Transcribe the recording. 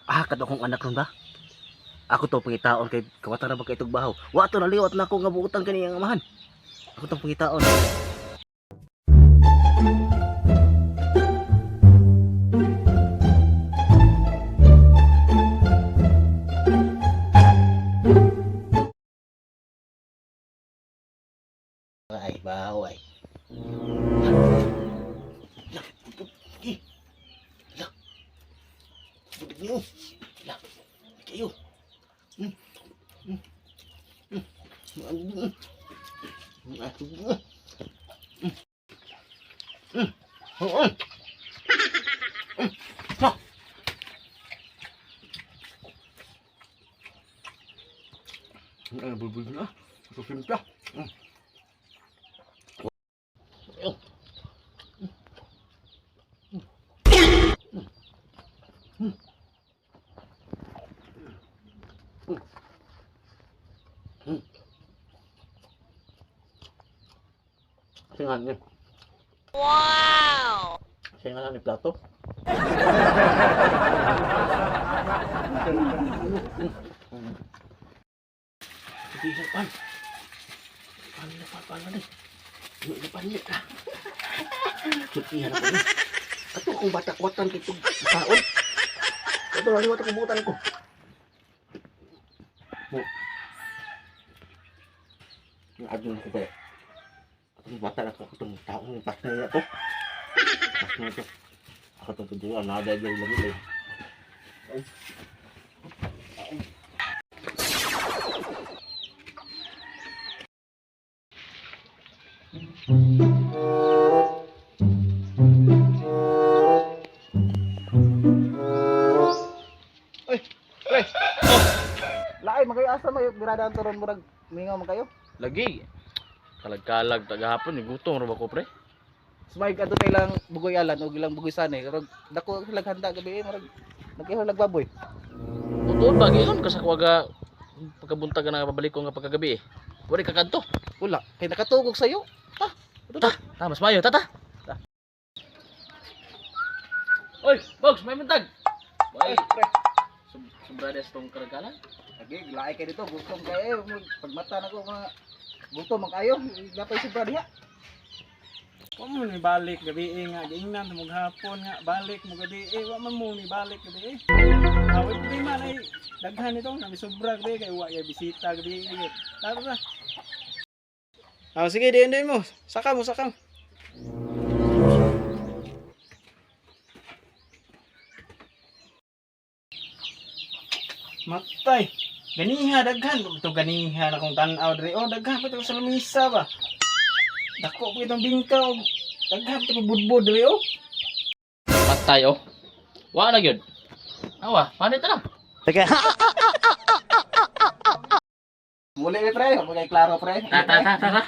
Ah, kad akong anak ron ba? Ako to pangitaon kay kawatan na ba kay itog bahaw. Wa to naliwat na ako nga buutan kani ang amahan. Ako tong pangitaon. Ay, bahaw ay. La, eh. La. Butig niyo. La. Kayo. Mm. Mm. Mm. Mm. Mm. Mm. Mm. Mm. Ha. Ay, bulbul na. Susimpla. Mm. Ayun. Singan niya. Wow! Singan ni plato. Hindi sa pan. Pan na pan pan na. Hindi na pan niya. Sutihan ako ni. Ato akong bata kwatan kay tug taon. Ato naliwat akong buutan ko. Mo. Adto na ko ba? Atong bata na ko atong taong bata na to. Basta na to. Ako itong tuduan, nakadagdag lang ito. Pre. Laay man kayo asa mayo birada ang turon murag mingaw man kayo. Lagi. Kalag-kalag tagahapon, gutom ra ba ko pre? Smile adto tay lang bugoy alan og ilang bugoy sanay murag dako silang handa gabi eh, murag nagkihaw baboy. Tuod ba giingon ka sa kuwaga pagkabuntag na pabalik ko nga pagkagabi eh. Wala ka kadto. Wala kay nakatugog sayo. Ta, ta mas mayo tata. Ta. Oy, Bogs, may buntag. Oy, Pre. Sobrades tong karagalan. Lagi laay kay dito gutom kay eh pagmata nako mga gutom man kayo napay sobra diha. Wa mo ni balik gabi eh, nga giingnan mo hapon nga balik mo gabi eh wa man mo ni balik gabi eh. Away problema na eh. Daghan nito na sobra gabi kay wa kay bisita gabi eh. Tara na. Ah, sige diin din mo. Saka mo saka. Matay. Ganiha daghan to ganiha na kung tan-aw diri. Oh, daghan pa to sa lamisa ba. Dako po itong bingka og daghan pa budbud diri oh. Patay oh. Wa na gyud. Awa, panit na lang. Muli ni pre, mo kay klaro pre. Ta ta ta ta. Ta.